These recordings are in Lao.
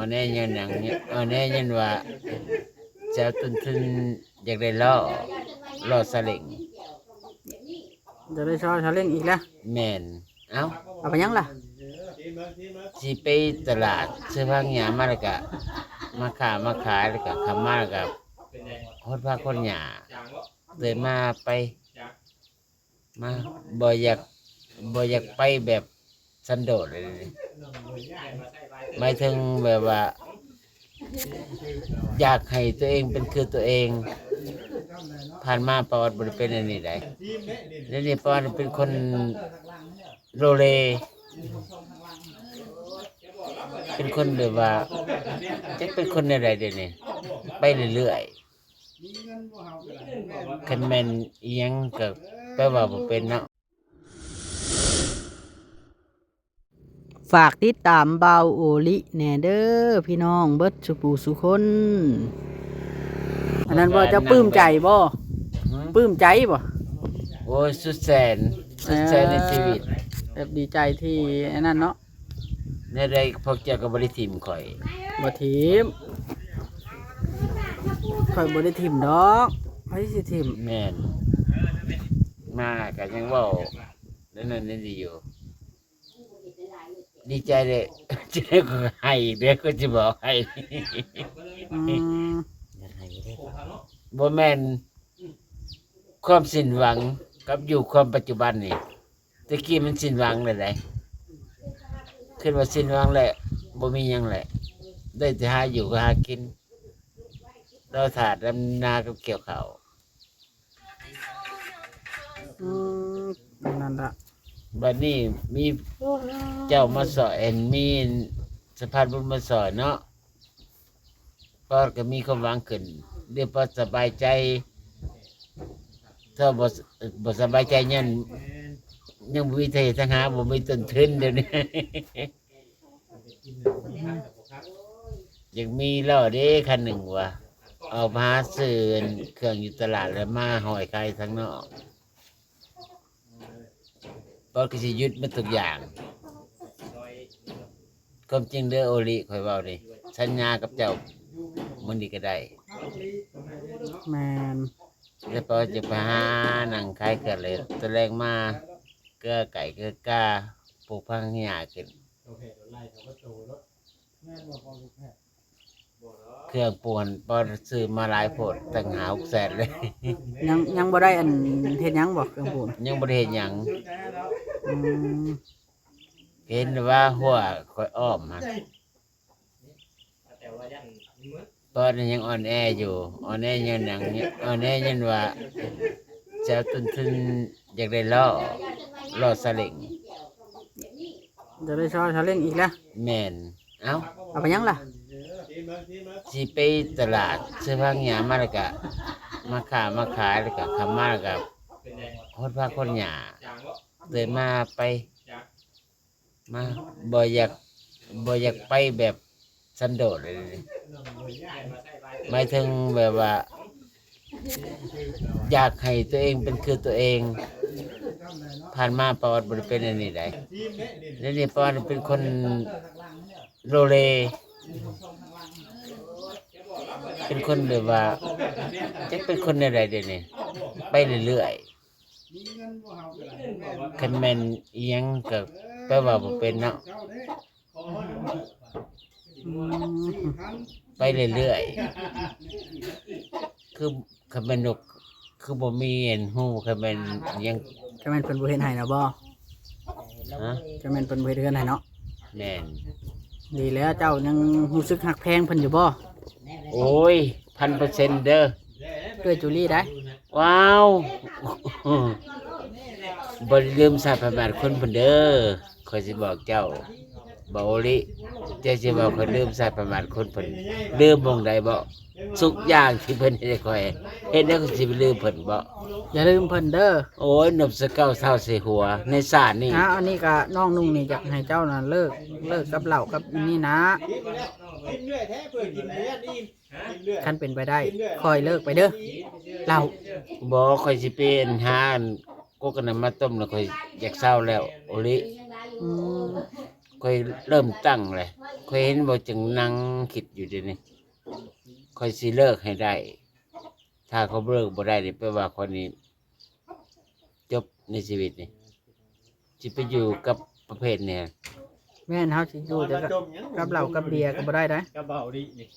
ອ່ອນແອຍ້ອນຫຍັງ? ອ່ອນແອຍ້ອນວ່າຈະເອົາຕົ້ນທຶນ ຢາກໄດ້ລໍ້ ລໍ້ຊາເລັ້ງ. ຢາກໄດ້ຊາເລັ້ງອີກແລ້ວ? ແມ່ນ. ເອົ້າ ເອົາໄປຫຍັງລະ? ຊິໄປຕະຫຼາດ ຊື້ຜັກຫຍ້າມາ ແລ້ວກະມາຄ້າມາຂາຍ ແລ້ວກະເຂົ້າມາ ແລ້ວກະຫົດຜັກຫົດຫຍ້າ ເລີຍມາໄປ ມາ ບໍ່ຢາກ ບໍ່ຢາກໄປແບບສັນໂດດເລີຍ. ໝາຍເຖິງແບບວ່າ ຢາກໃຫ້ຕົວເອງເປັນຄືຕົວເອງ. ຜ່ານມາປາອອດບໍ່ໄດ້ເປັນອັນນີ້ໃດ. ດຽວນີ້ປາອອດເປັນຄົນໂລເລ ເປັນຄົນແບບວ່າ ຈັກເປັນຄົນແນວໃດດຽວນີ້ ໄປເລື້ອຍໆ. ຄັນແມ່ນອີ່ຫຍັງກໍແປວ່າບໍ່ເປັນເນາະ. ຝາກຕິດຕາມບ່າວໂອລິແດ່ເດີພີ່ນ້ອງເບິດສູ່ຜູ້ສູ່ຄົນ. ອັນນັ້ນບໍ່ ເຈົ້າປຶ້ມໃຈບໍ່? ປຶ້ມໃຈບໍ່? ໂອ້ຍ ສຸດແສນ ສຸດແສນໃນຊີວິດ ແບບດີໃຈທີ່ອັນນັ້ນເນາະ. ແນວໃດພວກເຈົ້າກໍບໍ່ໄດ້ຖິ້ມຂ້ອຍ. ບໍ່ຖິ້ມ ຂ້ອຍບໍ່ໄດ້ຖິ້ມດອກ. ໃຜຊິຖິ້ມ? ແມ່ນ ມາກໍຍັງເວົ້າແນວນັ້ນແນວນີ້ຢູ່. ດີໃຈເດ້ ຈະໄດ້ກໍໄຫ້ເດ້ ກໍຊິບອກໃຫ້. ອືມ ຢາກໃຫ້ເດ້. ບໍ່ແມ່ນ ຄວາມສິ້ນຫວັງກັບຢູ່ຄວາມປັດຈຸບັນນີ້ ແຕ່ກີ້ມັນສິ້ນຫວັງແລ້ວໃດ໋. ຄິດວ່າສິ້ນຫວັງແລ້ວ ບໍ່ມີຫຍັງແຫຼະ ໄດ້ແຕ່ຫາຢູ່ຫາກິນ ລໍຖ້າດຳນາກັບກ່ຽວເຂົ້າ. ອືມ ນັ້ນລະ ບັດນີ້ມີເຈົ້າມາຊ່ອຍ ອັນ ມີສະພານບຸນມາຊ່ອຍເນາະ. ປາອອດກໍມີຄວາມຫວັງຂຶ້ນ ດຽວປາອອດສະບາຍໃຈ. ຖ້າບໍ່ ບໍ່ສະບາຍໃຈ ຍ້ອນຍັງບໍ່ມີໄທທະຫາ ບໍ່ມີຕົ້ນທຶນດຽວນີ້. ຢາກມີລໍ້ເດ້ຄັນໜຶ່ງວ່າ ເອົາມາຫາຊື້ເຄື່ອງຢູ່ຕະຫຼາດ ແລ້ວມາຫ້ອຍຂາຍທາງນອກ. ປາອອດກໍຊິຢຸດໝົດທຸກຢ່າງ. ຄວາມຈິງເດີໂອລິ ຂ້ອຍເວົ້ານີ້ ສັນຍາກັບເຈົ້າມື້ນີ້ກໍໄດ້. ແມ່ນ ແລ້ວປາອອດຈະໄປຫານັ່ງຂາຍເຄື່ອງເລີຍ ຕອນແລງມາເກືອໄກ່ເກືອກາ ປູກຜັກຫຍ້າຂຶ້ນ. ເຄື່ອງປູກຫັ້ນ ປາອອດຊື້ມາຫຼາຍໂພດ ຕັ້ງຫ້າຫົກແສນເລີຍ. ຍັງ ຍັງບໍ່ໄດ້ອັນເຮັດຫຍັງບໍ່ ເຄື່ອງປູກ? ຍັງບໍ່ໄດ້ເຮັດຫຍັງ. ອືມ ເຫັນວ່າຫົວຂ້ອຍອ້ອມຫັ້ນ ຕອນນີ້ຍັງອ່ອນແອຢູ່. ອ່ອນແອຍ້ອນຫຍັງ? ອ່ອນແອຍ້ອນວ່າຈະເອົາຕົ້ນທຶນ ຢາກໄດ້ລໍ້ ລໍ້ຊາເລັ້ງ. ຢາກໄດ້ຊາ ຊາເລັ້ງອີກແລ້ວ? ແມ່ນ. ເອົ້າ ເອົາໄປຫຍັງລະ? ຊິໄປຕະຫຼາດ ຊື້ຜັກຫຍ້າມາ ແລ້ວກະມາຄ້າມາຂາຍ ແລ້ວກະເຂົ້າມາ ແລ້ວກະຫົດຜັກຫົດຫຍ້າ ເລີຍມາໄປ ມາ ບໍ່ຢາກ ບໍ່ຢາກໄປແບບສັນໂດດເລີຍ. ໝາຍເຖິງແບບວ່າ ຢາກໃຫ້ຕົວເອງເປັນຄືຕົວເອງ. ຜ່ານມາປາອອດບໍ່ໄດ້ເປັນອັນນີ້ໃດ. ດຽວນີ້ປາອອດເປັນຄົນໂລເລ ເປັນຄົນແບບວ່າ ຈັກເປັນຄົນແນວໃດດຽວນີ້ ໄປເລື້ອຍໆ. ຄັນແມ່ນອີ່ຫຍັງກໍແປວ່າບໍ່ເປັນເນາະ. ອືມ ໄປເລື້ອຍໆ. ຄື ຄັນແມ່ນນົກ ຄືບໍ່ມີອັນຮູ້ ຄັນແມ່ນຫຍັງ. ຄັນແມ່ນເພິ່ນບໍ່ເຮັດໃຫ້ນະບໍ່? ຮະ? ຄັນແມ່ນເພິ່ນບໍ່ເຮັດເຮືອນໃຫ້ເນາະ. ແມ່ນ. ດີແລ້ວ ເຈົ້າຍັງຮູ້ສຶກຮັກແພງເພິ່ນຢູ່ບໍ່? ໂອ້ຍ ພັນເປີເຊັນເດີ. ເອື້ອຍຈູລີໄດ໋. ວ້າວ ບໍ່ລືມສັດປະມາດຄຸນເພິ່ນເດີ. ຂ້ອຍຊິບອກເຈົ້າ ເບົາໂອລິ ເຈົ້າຊິວ່າຂ້ອຍລືມສັດປະມາດຄຸນເພິ່ນ. ລືມໝ່ອງໃດເບາະ? ທຸກຢ່າງທີ່ເພິ່ນເຮັດໃຫ້ຂ້ອຍ ເຮັດແລ້ວຂ້ອຍຊິໄປລືມເພິ່ນເບາະ? ຢ່າລືມເພິ່ນເດີ. ໂອ້ຍ ນົບສະເກົາເທົ້າໃສ່ຫົວໃນຊາດນີ້. ອ່າ ອັນນີ້ກະນ້ອງນຸ່ງນີ້ຢາກໃຫ້ເຈົ້ານະເລີກ ເລີກກັບເຫຼົ້າກັບນີ້ນະ. ກິນເລື້ອຍແທ້ ເພື່ອກິນເລື້ອຍ ກິນເລື້ອຍ. ຄັນເປັນໄປໄດ້ ຄ່ອຍເລີກໄປເດີເຫຼົ້າ. ບໍ່ ຂ້ອຍຊິໄປຫາອັນກົກອັນນັ້ນມາຕົ້ມ ແລ້ວຂ້ອຍຢາກເຊົາແລ້ວ ໂອລິ. ອືມ ຂ້ອຍເລີ່ມຕັ້ງແຫຼະ ຂ້ອຍເຫັນບໍ່ ຈຶ່ງນັ່ງຄິດຢູ່ເດນີ້ ຂ້ອຍຊິເລີກໃຫ້ໄດ້. ຖ້າຂ້ອຍເລີກບໍ່ໄດ້ນີ້ ແປວ່າຂ້ອຍນີ້ຈົບໃນຊີວິດນີ້ ຊິໄປຢູ່ກັບປະເພດນີ້. ແມ່ນ ເຮົາຊິຢູ່ແຕ່ກັບ ກັບເຫຼົ້າກັບເບຍກໍບໍ່ໄດ້ໃດ ກັບເບົາດີນີ້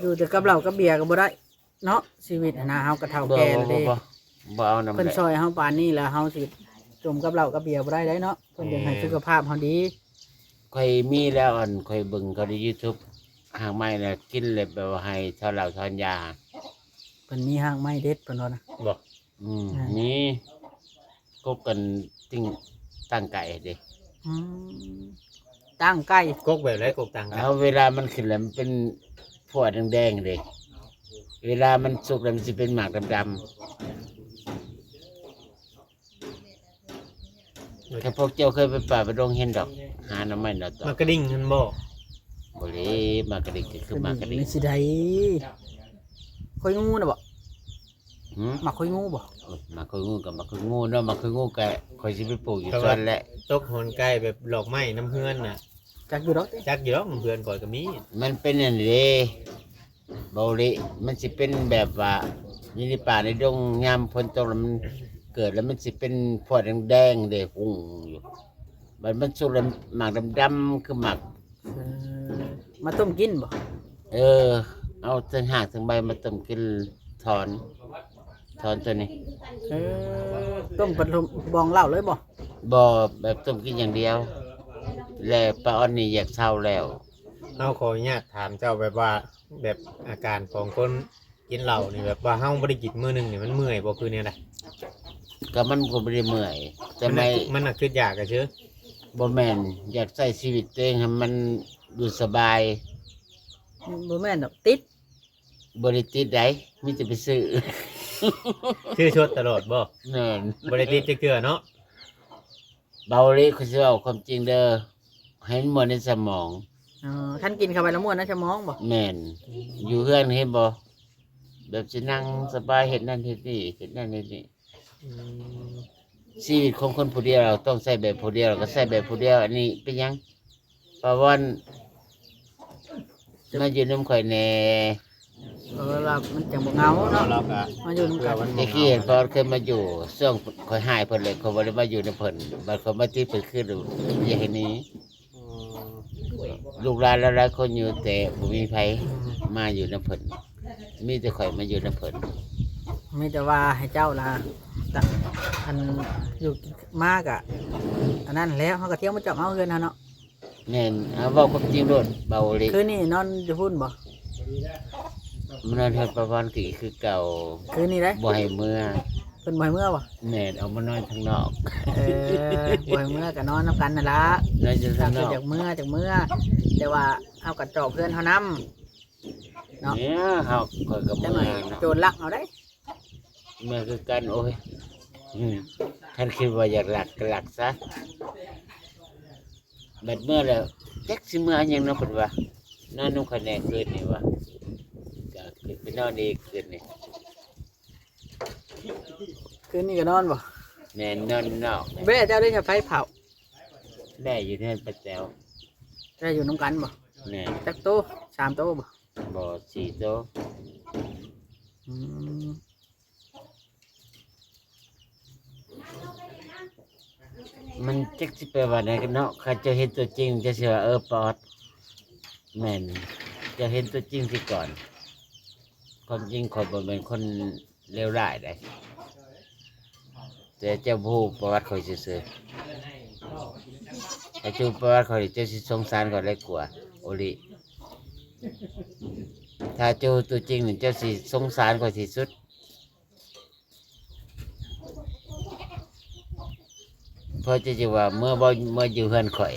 ຢູ່ແຕ່ກັບເຫຼົ້າກັບເບຍກໍບໍ່ໄດ້ເນາະ ຊີວິດຫັ້ນນະ ເຮົາກໍເຖົ້າແກ່ແລ້ວເດ້. ບໍ່ ບໍ່ ບໍ່ ບໍ່ເອົານຳ ເພິ່ນ ແຫຼະ ຊ່ອຍເຮົາປານນີ້ແລ້ວ ເຮົາຊິຈົມກັບເຫຼົ້າກັບເບຍບໍ່ໄດ້ໃດເນາະ ເພິ່ນຢາກໃຫ້ ແມ່ນ ສຸຂະພາບເຮົາດີ. ຂ້ອຍມີແລ້ວ ອັນ ຂ້ອຍເບິ່ງເຂົາໃນຢູທູບ ຮາກໄມ້ນະ ກິນແລ້ວແບບວ່າໃຫ້ຖອນເຫຼົ້າຖອນຢາ. ເພິ່ນມີຮາກໄມ້ເດັດ ເພິ່ນວ່ານະ ບໍ່? ອືມ ແມ່ນ ມີ ກົກກັນຕິ່ງ ຕ່າງໄກ່ເດ້. ອືມ ຕ່າງໄກ່ ກົກແບບໃດ ກົກຕ່າງໄກ່? ເອົາ ເວລາມັນຂຶ້ນແລ້ວ ມັນເປັນພວດແດງໆເດ້ ເວລາມັນສຸກແລ້ວ ມັນຊິເປັນໝາກດຳໆ. ຖ້າພວກເຈົ້າເຄີຍໄປປ່າໄປດົງເຫັນດອກ ຫາໜໍ່ໄມ້ໜໍ່ຕອກ. ໝາກກະດິ່ງຫັ້ນບໍ່? ບໍ່ເລີຍ ໝາກກະດິ່ງກໍຄືໝາກກະດິ່ງ ກະດິ່ງນີ້ຊິໄດ້ ຂ້ອຍງູນະບໍ່? ຫື? ໝາກຂ້ອຍງູບໍ່? ເອີ ໝາກຂ້ອຍງູກໍໝາກຂ້ອຍງູເນາະ ໝາກຂ້ອຍງູກໍຂ້ອຍຊິໄປປູກຢູ່ສວນແຫຼະ. ຕົກໂຫນໄກ່ແບບຫຼອກໄມ້ນຳເຮືອນນະ ຈັກຢູ່ດອກຕິ ຈັກຢູ່ດອກ ນຳເຮືອນຂ້ອຍກໍມີ. ມັນເປັນອັນນີ້ເດ້ ເບົາເລ ມັນຊິເປັນແບບວ່າຢູ່ໃນປ່າໃນດົງ ຍາມຝົນຕົກແລ້ວມັນເກີດ ແລ້ວມັນຊິເປັນພວດແດງໆເດ້ ຫຸ່ງຢູ່ ບັດມັນສຸກແລ້ວໝາກດຳໆ ຄືໝາກ ເອີ ມາຕົ້ມກິນບໍ່? ເອີ ເອົາທັງຮາກທັງໃບມາຕົ້ມກິນ ຖອນ ຖອນຕົວນີ້. ເອີ ຕົ້ມປະດົມບອງເຫຼົ້າເລີຍບໍ່? ບໍ່ ແບບຕົ້ມກິນຢ່າງດຽວ ແລະ ປາອອນນີ້ຢາກເຊົາແລ້ວ. ເຮົາຂໍອະນຸຍາດຖາມເຈົ້າແບບວ່າ ແບບອາການຂອງຄົນກິນເຫຼົ້ານີ້ ແບບວ່າເຮົາບໍ່ໄດ້ກິນມື້ໜຶ່ງນີ້ ມັນເມື່ອຍບໍ່ ຄືແນວໃດ? ກໍມັນກໍບໍ່ໄດ້ເມື່ອຍ ແຕ່ ມັນ ມັນ ມັນໜັກຄືຢາກະຊື່. ບໍ່ແມ່ນ ຢາກໃຊ້ຊີວິດຕົວເອງໃຫ້ມັນຢູ່ສະບາຍ. ບໍ່ແມ່ນດອກ ຕິດ ບໍ່ໄດ້ຕິດໃດ ມີແຕ່ໄປຊື້ ຊື້ສົດຕະຫຼອດບໍ່? ແມ່ນ ບໍ່ໄດ້ຕິດຈັກເທື່ອເນາະ. ເບົາເລ ຂ້ອຍຊິເວົ້າຄວາມຈິງເດີ ໃຫ້ມັນມ່ວນໃນສະໝອງ. ອໍ ຄັນກິນເຂົ້າໄປແລ້ວມ່ວນໃນສະໝອງບໍ່? ແມ່ນ ຢູ່ເຮືອນເຫັນບໍ່ ແບບຊິນັ່ງສະບາຍ ເຮັດນັ້ນເຮັດນີ້ ເຮັດນັ້ນເຮັດນີ້. ອືມ ຊີວິດຂອງຄົນຜູ້ດຽວ ເຮົາຕ້ອງໃຊ້ແບບຜູ້ດຽວ ກໍໃຊ້ແບບຜູ້ດຽວ. ອັນນີ້ເປັນຫຍັງ ປາວອນ ມາຢູ່ນຳຂ້ອຍແດ່. ເອີ ລາວມັນຈັ່ງບໍ່ເຫງົາເນາະ ລາວກໍມາຢູ່ນຳກັນ. ແຕ່ກີ້ປາວອນເຄີຍມາຢູ່ ຊ່ວງຂ້ອຍຮ້າຍເພິ່ນເລີຍ ຂ້ອຍບໍ່ໄດ້ມາຢູ່ນຳເພິ່ນ ບັດຂ້ອຍມາຕິດເພິ່ນຄື ຢາກໃຫ້ໜີ. ອືມ ລູກຫຼານລາວຫຼາຍຄົນຢູ່ ແຕ່ບໍ່ມີໃຜ ອືມ ມາຢູ່ນຳເພິ່ນ ມີແຕ່ຂ້ອຍມາຢູ່ນຳເພິ່ນ. ມີແຕ່ວ່າໃຫ້ເຈົ້າລະ ອັນ ຢູ່ມາກະ ອັນນັ້ນແຫຼະ ເຮົາກໍທ່ຽວມາຈອກເຮົາເຮືອນຫັ້ນເນາະ. ແມ່ນ ເອົາ ເວົ້າຄວາມຈິງໂລດ ເບົາເລ. ຄືນນີ້ນອນຢູ່ພຸ້ນບໍ່? ມານອນເຮືອນປາວອນກີ້ຄືເກົ່າ. ຄືນນີ້ໄດ໋ ບໍ່ໃຫ້ເມືອ. ເພິ່ນບໍ່ໃຫ້ເມືອບໍ່? ແມ່ນ ອອກມານອນຂ້າງນອກ. ເອີ ບໍ່ໃຫ້ເມືອກໍນອນນຳກັນຫັ້ນລະ ນອນຢູ່ຂ້າງນອກ. ຢາກເມືອ ຢາກເມືອ ແຕ່ວ່າເຮົາກໍຈອກເຮືອນເຮົານຳເນາະ. ເອີ ເຮົາ ຂ້ອຍກໍເມືອເນາະ ໂຈນລັກເຮົາໄດ໋. ເມືອຄືກັນ ໂອ້ຍ ອືມ ຄັນຄິດວ່າຢາກລັກກໍລັກຊະ. ບັດເມືອແລ້ວ ຈັກຊິເມືອຫຍັງເນາະ ເພິ່ນວ່າ ນອນນຳຂ້ອຍແດ່ຄືນນີ້ວ່າ ກໍຂຶ້ນໄປນອນອີກຄືນນີ້. ຄືນນີ້ກໍນອນບໍ່? ແມ່ນ ນອນນອກ. ແບ້ເຈົ້າໄດ້ໃຊ້ໄຟເຜົາ? ແບ້ຢູ່ເຮືອນປ້າແຕ໋ວ. ແບ້ຢູ່ນຳກັນບໍ່? ແມ່ນ. ຈັກໂຕ? ສາມໂຕບໍ່? ບໍ່ ສີ່ໂຕ. ອືມ ມັນຈັກຊິແປວ່າໃດກັນເນາະ ຄັນເຈົ້າເຫັນຕົວຈິງ ເຈົ້າຊິວ່າ ເອີ ປອດ. ແມ່ນ ເຈົ້າເຫັນຕົວຈິງຊິກ່ອນ. ຄວາມຈິງຂ້ອຍບໍ່ແມ່ນຄົນເລວຮ້າຍໃດ ແຕ່ເຈົ້າບໍ່ຮູ້ປະຫວັດຂ້ອຍຊື່ໆ. ຖ້າເຈົ້າຮູ້ປະຫວັດຂ້ອຍ ເຈົ້າຊິສົງສານຂ້ອຍຫຼາຍກວ່າ ໂອລິ. ຖ້າເຈົ້າຮູ້ຕົວຈິງນີ້ ເຈົ້າຊິສົງສານຂ້ອຍທີ່ສຸດ. ເພາະເຈົ້າຈະວ່າເມືອບໍ່ ເມືອຢູ່ເຮືອນຂ້ອຍ.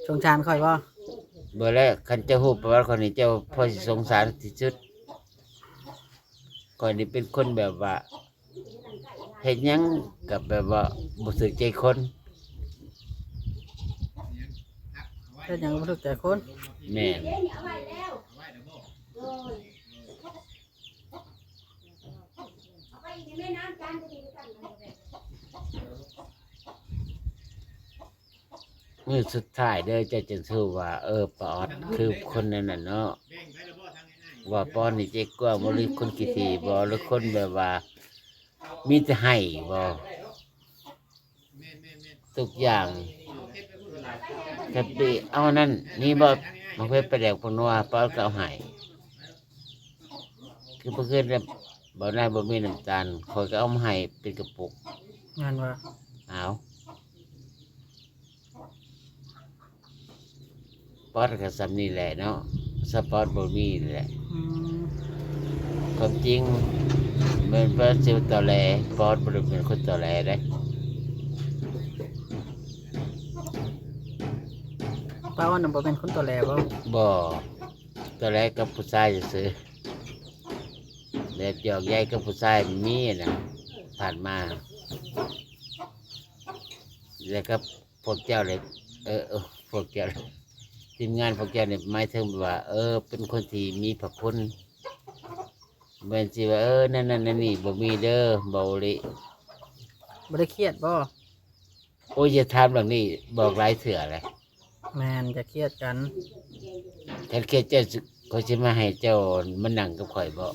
ສົງສານຂ້ອຍບໍ່? ບໍ່ແລ້ວ ຄັນເຈົ້າຮູ້ປະຫວັດຂ້ອຍນີ້ ເຈົ້າພໍຊິສົງສານທີ່ສຸດ. ຂ້ອຍນີ້ເປັນຄົນແບບວ່າ ເຮັດຫຍັງກໍແບບວ່າບໍ່ຖືກໃຈຄົນ. ເຮັດຫຍັງບໍ່ຖືກໃຈຄົນ? ແມ່ນ. ມື້ສຸດທ້າຍເດີ ເຈົ້າຈຶ່ງຮູ້ວ່າ ເອີ ປາອອດຄືຄົນນັ້ນນະເນາະ ວ່າປາອອດນີ້ໃຈກວ້າງບໍ່ ຫຼືຄົນຂີ້ຖີ່ບໍ່ ຫຼືຄົນແບບວ່າມີແຕ່ໃຫ້ບໍ່ ທຸກຢ່າງ ແຮບປີ້ເອົານັ້ນ ມີບໍ່ ໝາກເຜັດປາແດກປານົວ ປາອອດກໍເອົາໃຫ້ ຄືເມື່ອຄືນ ເວົ້ານາບໍ່ມີນ້ຳຕານ ຂ້ອຍກໍເອົາມາໃຫ້ເປັນກະປຸກ ແມ່ນບໍ່? ອ້າວ ປອດກໍສ່ຳນີ້ແຫຼະເນາະ ສະປອດບໍ່ມີແຫຼະ ອືມ ຄວາມຈິງແມ່ນປອດຊິຕອແຫຼ ປອດບໍ່ໄດ້ເປັນຄົນຕອແຫຼເດ້ ປາອອດນະບໍ່ແມ່ນຄົນຕອແຫຼບໍ່? ບໍ່ ຕອແຫຼກັບຜູ້ຊາຍຊື່ໆ ແບບຫຍອກໃຢກັບຜູ້ຊາຍມີນະ ຜ່ານມາ ແລ້ວກໍ ພວກເຈົ້າເລີຍ ເອີ ເອີ ພວກເຈົ້າ ທີມງານພວກເຈົ້ານີ້ ໝາຍເຖິງວ່າ ເອີ ເປັນຄົນທີ່ມີພະຄຸນ ແມ່ນຊິວ່າ ເອີ ນັ້ນໆ ນັ້ນນີ້ ບໍ່ມີເດີ ເບົາອີ່ຫຼີ ບໍ່ໄດ້ຄຽດບໍ່? ໂອ້ຍ ຢ່າຖາມເລື່ອງນີ້ ບອກຫຼາຍເທື່ອແລ້ວ ແມ່ນ ຢ່າຄຽດກັນ ຄັນຄຽດເຈົ້າ ຂ້ອຍຊິມາໃຫ້ເຈົ້າມານັ່ງກັບຂ້ອຍບໍ?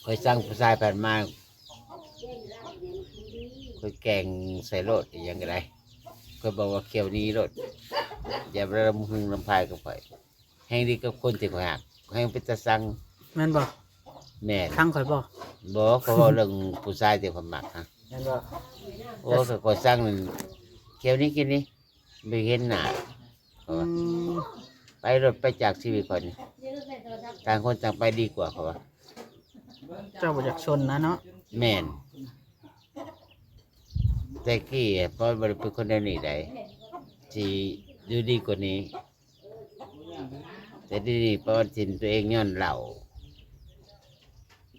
ຂ້ອຍສັ່ງຜູ້ຊາຍຜ່ານມາ ຂ້ອຍແກງໃສ່ໂລດ ອີ່ຫຍັງກໍໄດ້ ຂ້ອຍບອກວ່າ "ຂ້ຽວໜີໂລດ ຢ່າມາລຳຫຶງລຳພາຍກັບຂ້ອຍ ແຮ່ງດີກັບຄົນທີ່ຂ້ອຍຮັກ ແຮ່ງເປັນຕາຊັງ" ແມ່ນບໍ່? ແມ່ນ. ຊັງຂ້ອຍບໍ່? ບໍ່ ຂ້ອຍເວົ້າເລື່ອງຜູ້ຊາຍທີ່ຂ້ອຍມັກນະ ແມ່ນບໍ່? ໂອ້ ຂ້ອຍ ຂ້ອຍສັ່ງນັ້ນ "ຂ້ຽວໜີ ຂ້ຽວໜີ ບໍ່ເຫັນໜ້າ" ຂ້ອຍວ່າ ອືມ "ໄປໂລດ ໄປຈາກຊີວິດຂ້ອຍນີ້ ຕ່າງຄົນຕ່າງໄປດີກວ່າ" ຂ້ອຍວ່າ ເຈົ້າບໍ່ຢາກຊົນນະເນາະ. ແມ່ນ ແຕ່ກີ້ປອດບໍ່ໄດ້ເປັນຄົນແນວນີ້ໃດ ຊິຢູ່ດີກວ່ານີ້ ແຕ່ດຽວນີ້ປອດຖິ້ມຕົວເອງຍ້ອນເຫຼົ້າ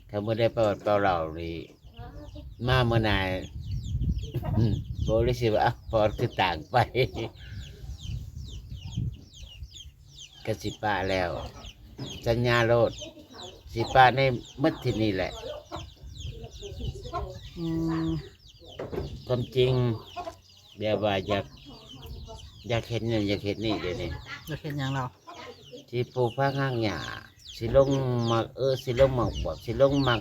ຖ້າບໍ່ໄດ້ປອດເປົ່າເຫຼົ້ານີ້ ມາມື້ໜ້າ ບໍ່ໄດ້ຊິວ່າ ປອດຄືຕ່າງໄປ ກໍຊິປະແລ້ວ ສັນຍາໂລດ ຊິປະໃນໝົດທີ່ນີ້ແຫຼະ ອືມ ຄວາມຈິງ ແບບວ່າຢາກ ຢາກເຮັດນັ້ນຢາກເຮັດນີ້ ດຽວນີ້ ຢາກເຮັດຫຍັງລາວ? ຊິປູກຜັກຫັກຫຍ້າ ຊິລົງໝາກເອີ ຊິລົງໝາກບວບ ຊິລົງໝາກ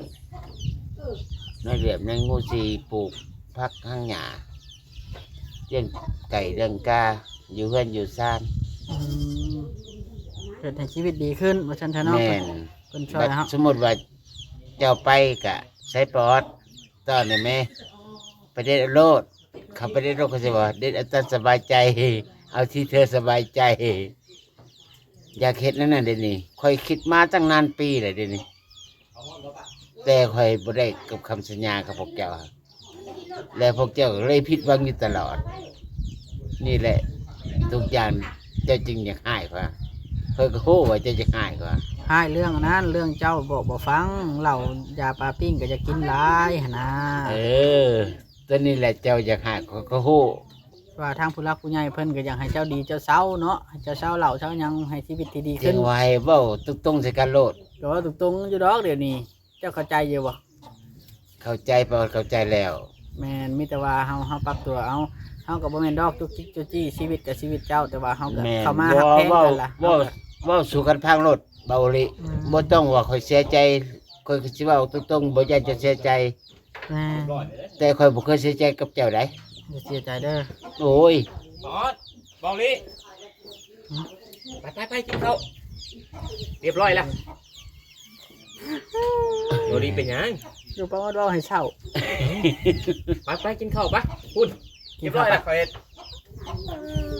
ນາຍເຫຼືອມນາຍງູ ຊິປູກຜັກຫັກຫຍ້າ ລ້ຽງໄກ່ລ້ຽງກາ ຢູ່ເຮືອນຢູ່ຊານ ອືມ ເຮັດໃຫ້ຊີວິດດີຂຶ້ນວ່າຊັ້ນເຖາະເນາະ ແມ່ນ ເພິ່ນຊ່ອຍເຮົາ ບັດສົມມຸດວ່າເຈົ້າໄປກະໃສ່ປອດ ຕອນນີ້ແມ່ ໄປເດັດເອົາໂລດ ເຂົາໄປເດັດໂລດ ເຂົາຊິວ່າເດັດເອົາຕາມສະບາຍໃຈ ເອົາທີ່ເທີສະບາຍໃຈ ຢາກເຮັດແນວນັ້ນດຽວນີ້ ຂ້ອຍຄິດມາຕັ້ງນານປີແລ້ວດຽວນີ້ ແຕ່ຂ້ອຍບໍ່ໄດ້ກັບຄຳສັນຍາກັບພວກເຈົ້າ ແລະ ພວກເຈົ້າກໍເລີຍຜິດຫວັງຢູ່ຕະຫຼອດ ນີ້ແຫຼະ ທຸກຢ່າງເຈົ້າຈຶ່ງຢາກຮ້າຍຂ້ອຍ ຂ້ອຍກໍຮູ້ວ່າເຈົ້າຢາກຮ້າຍຂ້ອຍ ຮ້າຍເລື່ອງອັນນັ້ນ ເລື່ອງເຈົ້າບອກບໍ່ຟັງ ເຫຼົ້າຢາປາປີ້ງກໍຢາກກິນຫຼາຍຫັ້ນນາ ເອີ ຕົວນີ້ແຫຼະເຈົ້າຢາກຮ້າຍ ຂ້ອຍກໍຮູ້ ວ່າທາງຜູ້ຫຼັກຜູ້ໃຫຍ່ເພິ່ນກໍຢາກໃຫ້ເຈົ້າດີເຈົ້າເຊົາເນາະ ໃຫ້ເຈົ້າເຊົາເຫຼົ້າເຊົາຫຍັງ ໃຫ້ຊີວິດທີ່ດີຂຶ້ນ ຈັ່ງວ່າໃຫ້ເວົ້າຕົງໆໃສ່ກັນໂລດ ກໍເວົ້າຕົງໆຢູ່ດອກດຽວນີ້ ເຈົ້າເຂົ້າໃຈຢູ່ບໍ່? ເຂົ້າໃຈ ເຂົ້າໃຈແລ້ວ ແມ່ນ ມີແຕ່ວ່າເຮົາ ເຮົາປັບຕົວເອົາ ເຮົາກໍບໍ່ແມ່ນດອກຈຸກຈິກຈຸກຈິກ ຊີວິດກໍຊີວິດເຈົ້າ ແຕ່ວ່າເຮົາກໍ ແມ່ນ ເຂົ້າມາຮັກແພງກັນລະ ເວົ້າ ເຮົາກໍ ເວົ້າ ເວົ້າສູ່ກັນຟັງໂລດ ເບົາອີ່ຫຼີ ອືມ ບໍ່ຕ້ອງວ່າຂ້ອຍເສຍໃຈ ຂ້ອຍກໍຊິເວົ້າຕົງໆ ບໍ່ຢ້ານເຈົ້າເສຍໃຈ ແມ່ນ ແຕ່ຂ້ອຍບໍ່ເຄີຍເສຍໃຈກັບເຈົ້າໃດ ຢ່າເສຍໃຈເດີ ໂອ້ຍ ບອດ ເບົາອີ່ຫຼີ ຫືມ ໄປ ໄປ ໄປ ກິນເຂົ້າ ຮຽບຮ້ອຍລະ ໂອລີເປັນຫຍັງ? ຢູ່ປະມານເວົ້າໃຫ້ເສົ້າ ໄປ ໄປ ກິນເຂົ້າໄປ ພຸ້ນ ຮຽບຮ້ອຍລະ ຂ້ອຍເຮັດ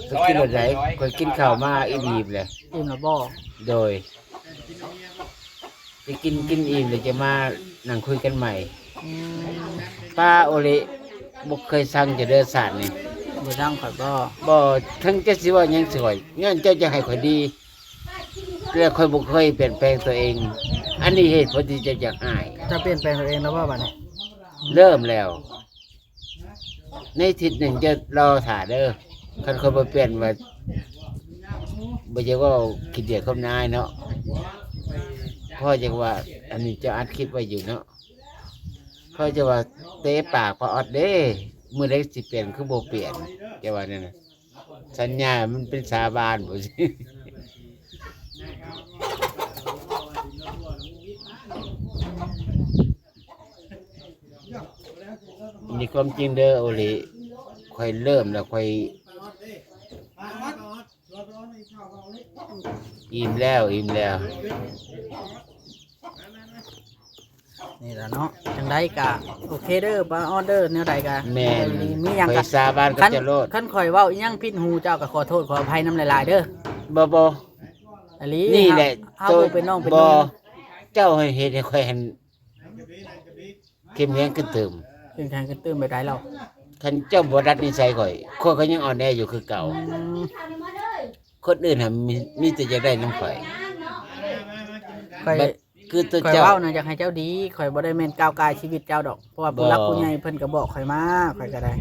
ເຈົ້າກິນແບບໃດ? ຂ້ອຍກິນເຂົ້າມາອີ່ມໆແລ້ວ ອີ່ມແລ້ວບໍ່? ໂດຍ ໄປກິນ ກິນອີ່ມແລ້ວຈະມານັ່ງຄຸຍກັນໃໝ່ ອືມ ປ້າໂອລິ ບໍ່ເຄີຍຊັງເຈົ້າເດີຊາດນີ້ ບໍ່ຊັງຂ້ອຍບໍ່? ບໍ່ ເຖິງເຈົ້າຊິເວົ້າຫຍັງໃສ່ຂ້ອຍ ຍ້ອນເຈົ້າຢາກໃຫ້ຂ້ອຍດີ ແລະ ຂ້ອຍບໍ່ເຄີຍປ່ຽນແປງຕົວເອງ ອັນນີ້ເຫດຜົນທີ່ເຈົ້າຢາກຮ້າຍ ເຈົ້າປ່ຽນແປງຕົວເອງແລ້ວບໍ່ບາດນີ້? ເລີ່ມແລ້ວ ໃນທິດໜຶ່ງເຈົ້າລໍຖ້າເດີ ຄັນຂ້ອຍບໍ່ປ່ຽນວ່າ ບໍ່ຢາກເວົ້າຂີ້ດຽດຄວາມນາຍເນາະ ເພາະຈັ່ງວ່າ ອັນນີ້ເຈົ້າອັດຄລິບໄວ້ຢູ່ເນາະ ເພາະຈັ່ງວ່າເຕະປາກປ້າອອດເດ້ ມື້ໃດຊິປ່ຽນຄືບໍ່ປ່ຽນ ເຈົ້າວ່າແນວນັ້ນ ສັນຍາມັນເປັນສາບານບໍ່? ນີ້ຄວາມຈິງເດີໂອລິ ຂ້ອຍເລີ່ມແລ້ວ ຂ້ອຍ ອີ່ມແລ້ວ ອີ່ມແລ້ວ. ນີ້ລະເນາະ ຈັ່ງໃດກະໂອເຄເດີ ປາອອດເດີ ແນວໃດກະ ແມ່ນ ມີຫຍັງກະ ຂ້ອຍສາບານກັບເຈົ້າໂລດ ຄັນຂ້ອຍເວົ້າອີ່ຫຍັງຜິດຫູເຈົ້າກະຂໍໂທດຂໍອະໄພນຳຫຼາຍໆເດີ. ບໍ່ ບໍ່ ອີ່ຫຼີ ນີ້ແຫຼະ ເຮົາ ເຮົາບໍ່ເປັນນ້ອງເປັນ ບໍ່ ນ້ອງ ເຈົ້າໃຫ້ເຮັດໃຫ້ຂ້ອຍຫັ້ນ ເຂັ້ມແຂງຂຶ້ນຕື່ມ. ເຂັ້ມແຂງຂຶ້ນຕື່ມແບບໃດລາວ? ຄັນເຈົ້າບໍ່ດັດນິໄສຂ້ອຍ ຂ້ອຍກໍຍັງອ່ອນແອຢູ່ຄືເກົ່າ. ອືມ ຄົນອື່ນຫັ້ນມີ ມີແຕ່ຢາກໄດ້ນຳຂ້ອຍ ຂ້ອຍ ບາດຄືຕົວ ຂ້ອຍ ເຈົ້າ ເວົ້ານະ ຢາກໃຫ້ເຈົ້າດີ ຂ້ອຍບໍ່ໄດ້ແມ່ນກ່າວກ່າຍຊີວິດເຈົ້າດອກ ເພາະວ່າ ບໍ່ ຜູ້ຫຼັກຜູ້ໃຫຍ່ເພິ່ນກໍບອກຂ້ອຍມາ ຂ້ອຍກໍໄດ້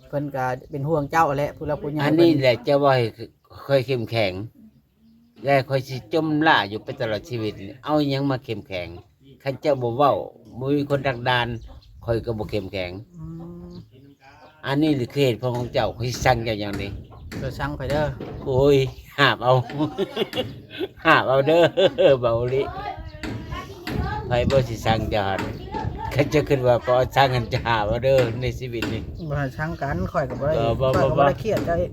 ເພິ່ນກໍເປັນຫ່ວງເຈົ້າແຫຼະ ຜູ້ຫຼັກຜູ້ໃຫຍ່ ອັນນີ້ແຫຼະ ເຈົ້າເວົ້າໃຫ້ຂ້ອຍເຂັ້ມແຂງ ແລະ ຂ້ອຍຊິຈົມຫຼ້າຢູ່ໄປຕະຫຼອດຊີວິດ. ເອົາຫຍັງມາເຂັ້ມແຂງ? ຄັນເຈົ້າບໍ່ເວົ້າ ບໍ່ມີຄົນດັກດານ ຂ້ອຍກໍບໍ່ເຂັ້ມແຂງ. ອືມ ອັນນີ້ແຫຼະຄືເຫດຜົນຂອງເຈົ້າ ຂ້ອຍຊິຊັງເຈົ້າຢ່າງນີ້. ເຈົ້າຊັງຂ້ອຍເດີ. ໂອ້ຍ ຫາບເອົາ ຫາບເອົາເດີ ເບົາລິ ໃຜບໍ່ຊິຊັງເຈົ້າຫັ້ນ? ຄັນເຈົ້າຄິດວ່າປະອອດຊັງຫັ້ນ ຈະຫາບເອົາເດີໃນຊີວິດນີ້. ບໍ່ໃຫ້ຊັງກັນ ຂ້ອຍກໍບໍ່ໄດ້ ບໍ່ ບໍ່ ຂ້ອຍກໍບໍ່ ບໍ່ ບໍ່ໄດ້ຄຽດເຈົ້າອີກ.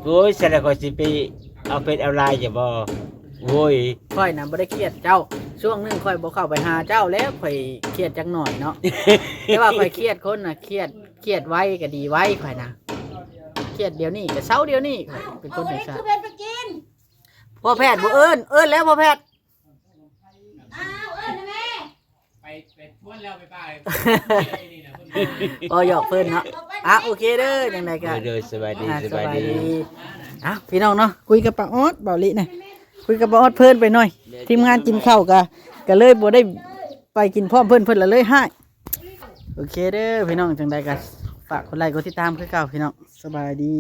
ໂອ້ຍ ຊັ້ນລະຂ້ອຍຊິໄປ ເອົາເຟດເອົາລາຍຢູ່ບໍ່? ໂອ້ຍ ຂ້ອຍນະບໍ່ໄດ້ຄຽດເຈົ້າ ຊ່ວງໜຶ່ງຂ້ອຍບໍ່ເຂົ້າໄປຫາເຈົ້າແລ້ວ ຂ້ອຍຄຽດຈັກໜ້ອຍເນາະ ແຕ່ວ່າຂ້ອຍຄຽດຄົນນະ ຄຽດ ຄຽດໄວກໍດີໄວ ຂ້ອຍນະ ຄຽດດຽວນີ້ກໍເຊົາດຽວນີ້ ຂ້ອຍເປັນຄົນຈັ່ງຊັ້ນ. ພໍ່ແພດບໍ່ເອີ້ນ ເອີ້ນແລ້ວພໍ່ແພດ. ອ້າວ ເອີ້ນແມ່ ໄປ ໄປຊວນແລ້ວໄປ ໄປ ເວົ້າຫຍອກເພິ່ນເນາະ. ອ່ະ ໂອເຄເດີ ຈັ່ງໃດກໍ ໂດຍ ໂດຍ ສະບາຍດີ ອ່າ ສະບາຍດີ ສະບາຍດີ. ອ່ະ ພີ່ນ້ອງເນາະ ຄຸຍກັບປາອອດ ເບົາລິນະ ຄຸຍກັບປາອອດເພີນໄປໜ້ອຍ ທີມງານກິນເຂົ້າກະ ກະເລີຍບໍ່ໄດ້ໄປກິນພ້ອມເພິ່ນ ເພິ່ນລະເລີຍຮ້າຍ. ໂອເຄເດີພີ່ນ້ອງ ຈັ່ງໃດກະຝາກກົດໄລກົດຕິດຕາມຄືເກົ່າພີ່ນ້ອງ ສະບາຍດີ.